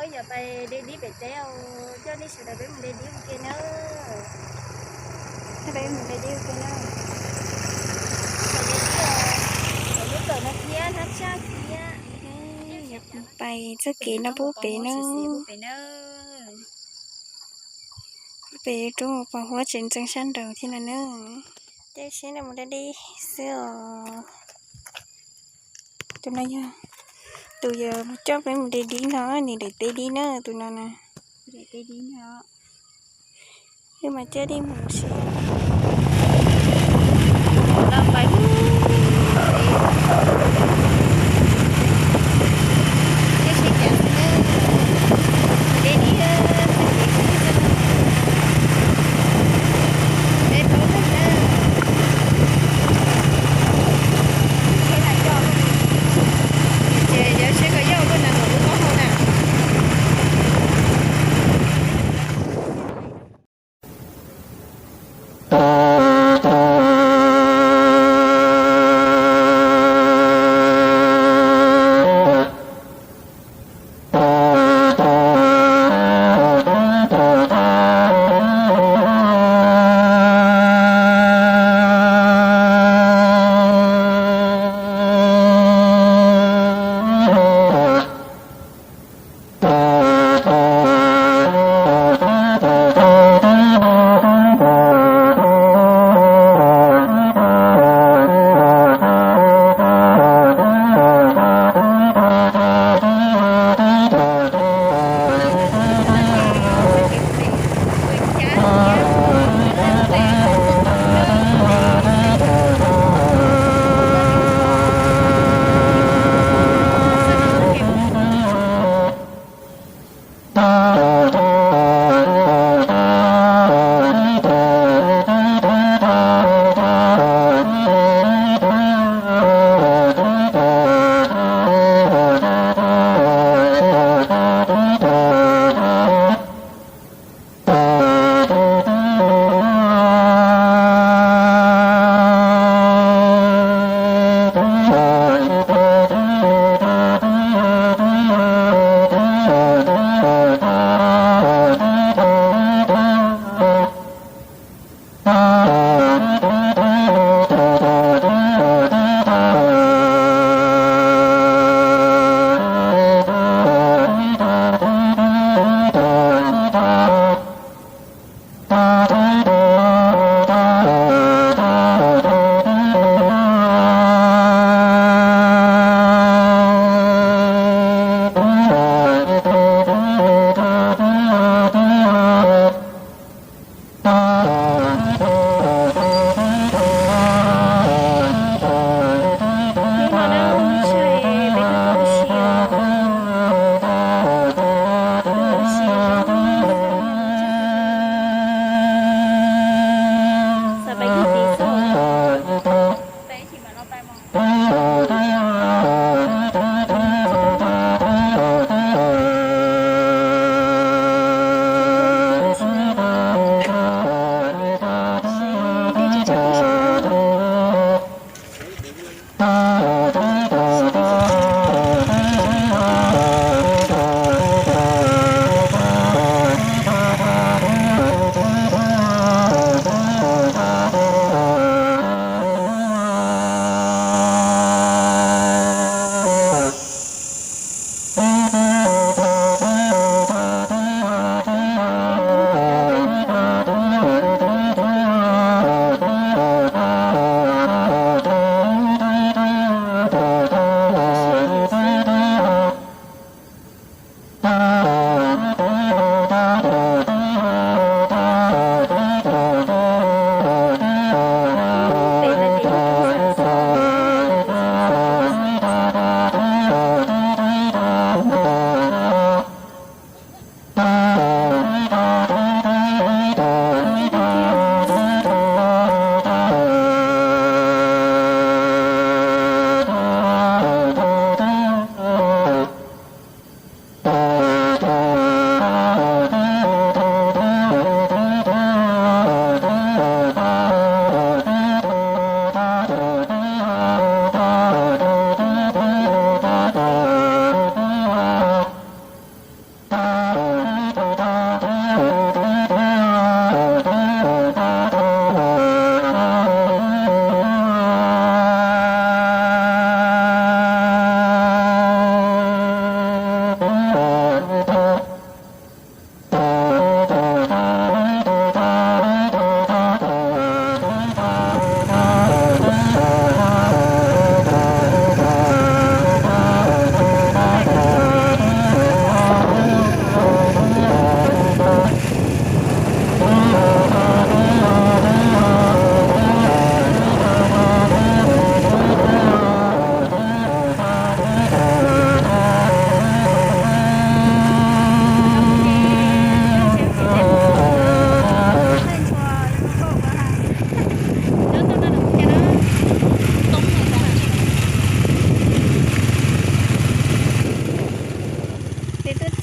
Yog pais de dib pem teb os, coj nej sawv daws peb mus de dib ua ke na. Peb mus de dib ua ke na. Lub kawm no thiab hnab tsaj thiab. Pais txoj kev no pub pem na. Pem roob pos huab tseem ntxeev sab nraud thiab no na. Tej siab no mus de dib xwb os. Tus no yog tus yog coj peb mus de dib no, nws daim teb dib na tus no na. Wb mas coj dib mus si.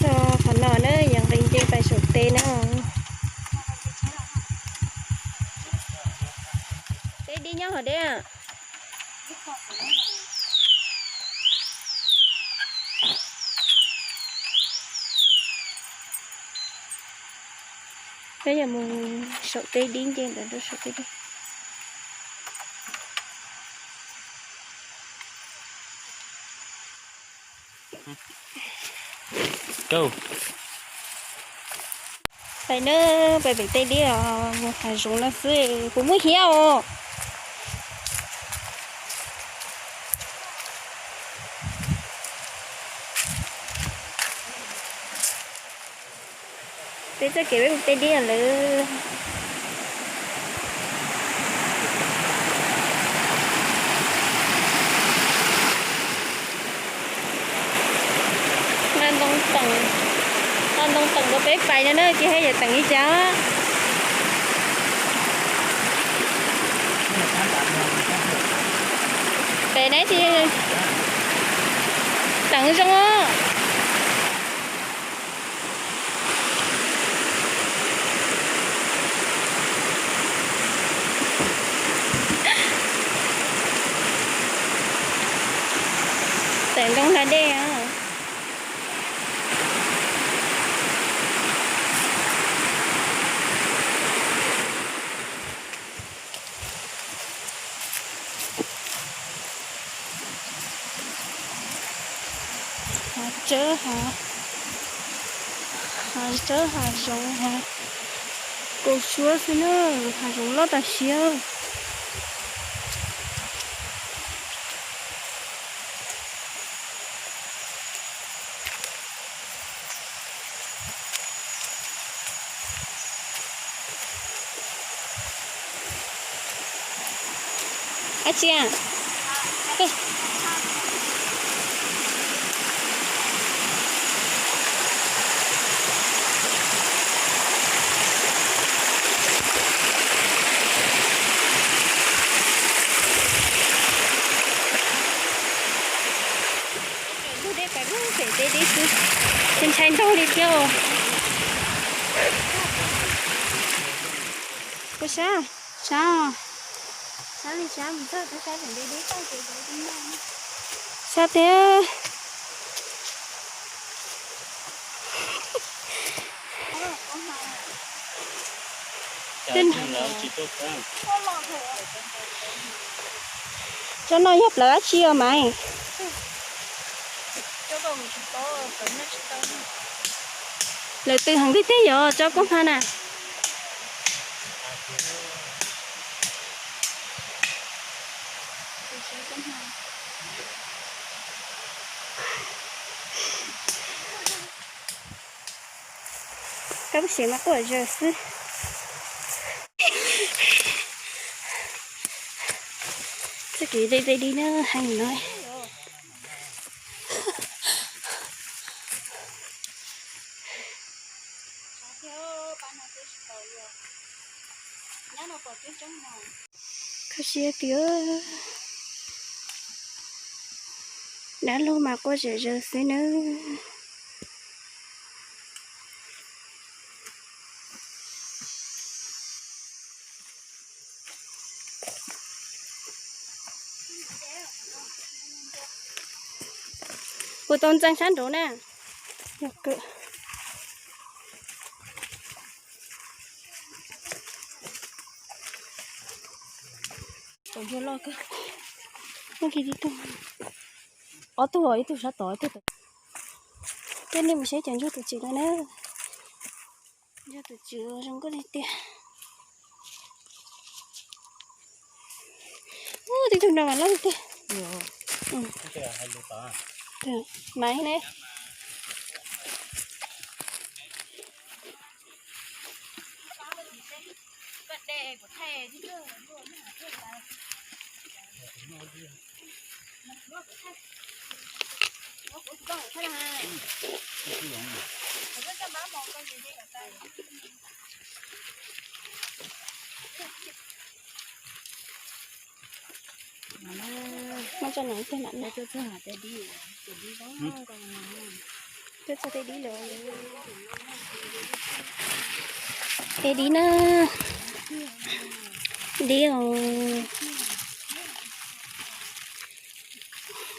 Qhov no na yog nqis nce pais saum teb na. Teb dib nyob hov deb. Peb yuav mus saum teb dib, nce ntawd rau saum teb dib. Pais na, pais pem tej dib os, mus hav zoov no xwb, kuv muab hiab os. Peb txoj kev peb mus tej dib lawm. Nqa ntoo teem, nqa ntoo teem rau peb pais no na, tsis hais yuav teem li cas. Pem na tsis teem zoo os. Teem ntoo hla dej os. Hav tsawb, hav tsawb hav zoov, hav kaus suab xwb na, hav zoov loj tas siab. Dab tsi a? Ntug dej pem pem tej dib xwb, ntshai ntshai ntog li thiab. Koj sab, sab, sab li sab mus txog sab pem tej dib tau ces sab tiag. Tsob no yog plawv dab tsi os Maiv? Lawv tw heev tiag tiag yog tsob kub hma na. Kab siav mas quaj zom zaws xwb. Txoj kev deb deb dib na heev no. Kho siab tiag. Dab laug mas quaj zom zaws xwb nawb. Kuv tau ntxeev sab nraud na. Tus ntsuag loj kawg. Ob tug, ib tug sab tod ib tug. Peb nej mus saib cov ntsuag tus tswm no na. Ntsuag tus tswm zoo nkauj tiag tiag. Ub, tib tug no mas loj tiag. Maiv ne. Muab tso no ib teg mam no. Peb txog tej dib lawm. Tej dib na, dib os.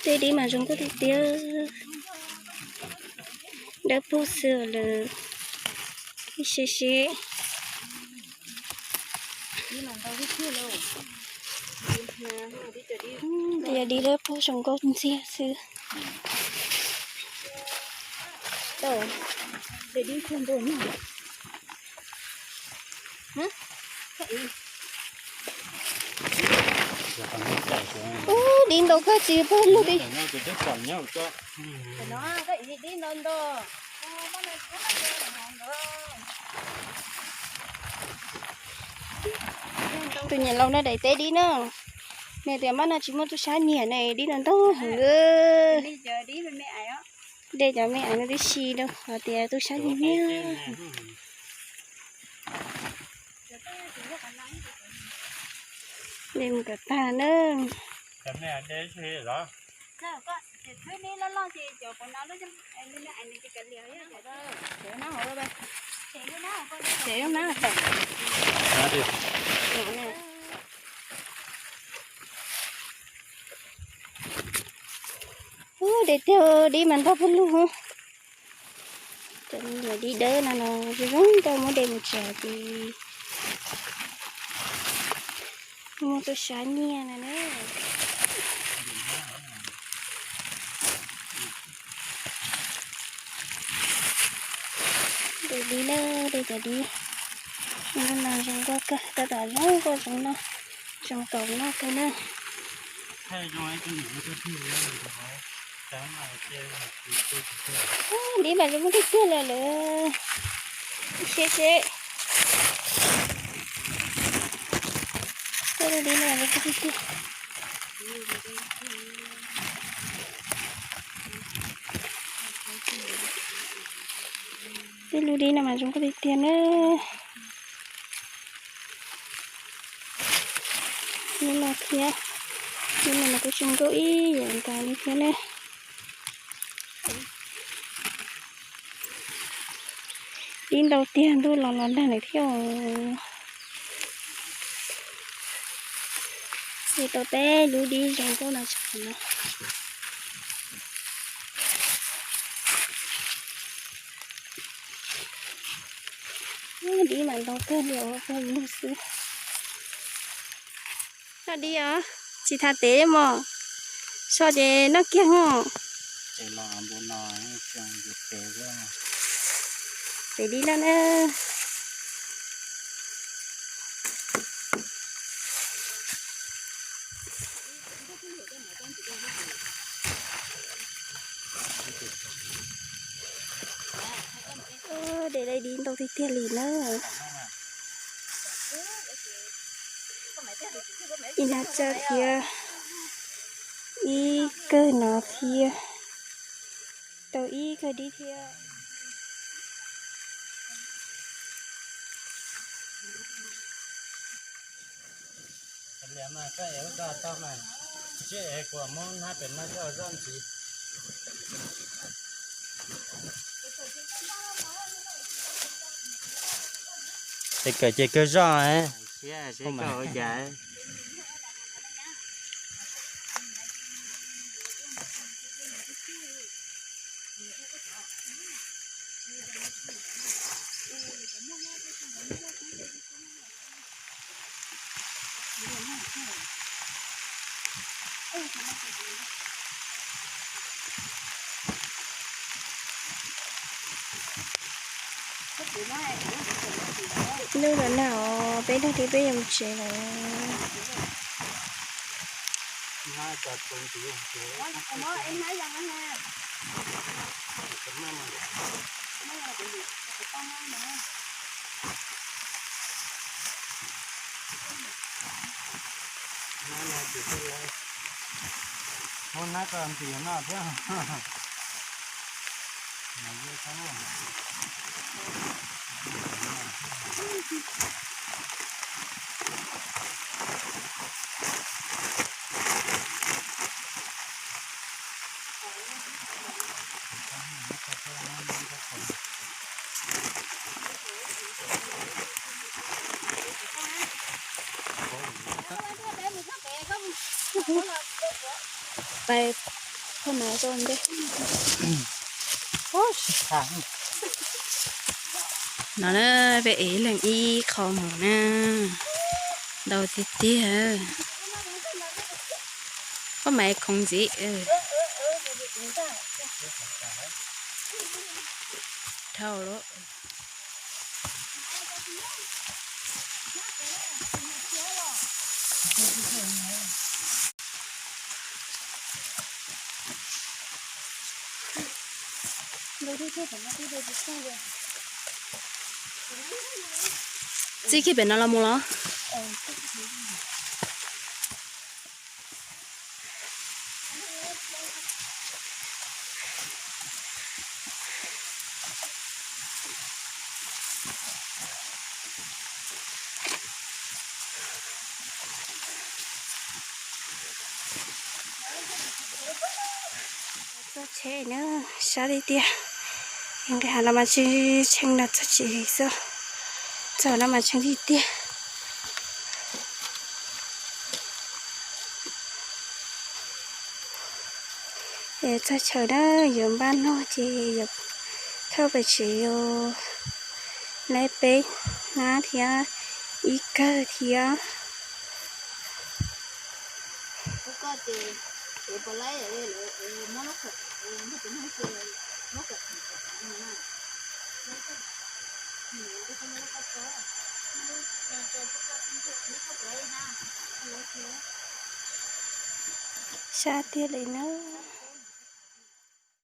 Tej dib mas zoo nkauj tiag tiag, dawb paug xwb lawm. Ib seb seb. Yog dib dawb paug zoo nkauj ntxiag xwb. Ub, dib ntau kawg tsis pub lug li. Tus niam laus no daim teb dib na, nws tias mab no tsis muaj tub sab nyiag ne, dib no ntau heev. De cov me aiv no twb si rau hais tias tub sab nyiag nyiag. De mus kom tag na. Ub, de tiag, dib mas ntau pug lug. Cov me nyuam dib dawb no no zoo zoo nkauj, muab de mus tsev ces muaj tub sab nyiag no na. De dib na, de cov dib no zoo nkauj kawg, tab tom zoo nkauj zoo noj, zoo nkaus noj kawg na. Dib mas zoo nkauj tiag tiag li lawm. Seb seb. Tej dib no zoo nkauj tiag tiag. Tej lub dib no mas zoo nkauj tiag tiag na. Lub no thiab, lub no mas kuj zoo nkauj ib yam nkaus li thiab ne. Dib ntau tiag, ntuj los los nag lawm thiab. Ces tau peb lub dib zoo nkauj no tseem no. Dib mas ntau kawg li, ua kawg lug xwb. Noj dib os, tsis tas tev mog. So ces noj kiag os. Tev dib no na. De dib ntau tiag tiag li na. Ib nab tsawb thiab, ib kawg no thiab, tau ib kawg dib thiab. Es kawm ces kawg zoj. Nub los nag os, peb dag dib peb yuav mus tsev lawm. Muab nab ko ntim noj thiab. Pais phaj maiv rau ntej. No na, peb ev leej ib qho mus na. Ntau tiag tiag. Phaj maiv khoov ntxiv. Dhau lawm. Txij kiag pem no los mus los? Txog tsheb na, sab tiag tiag. Nqis hav no mas tshee, tshee no txog tsis xwb, txog no mas tshee tiag tiag. Es txog chaw na, yuav npaj noj ces yuav thauj pem tsev, yuav laib peb hnab thiab ib kawg thiab. Sab tiag li na.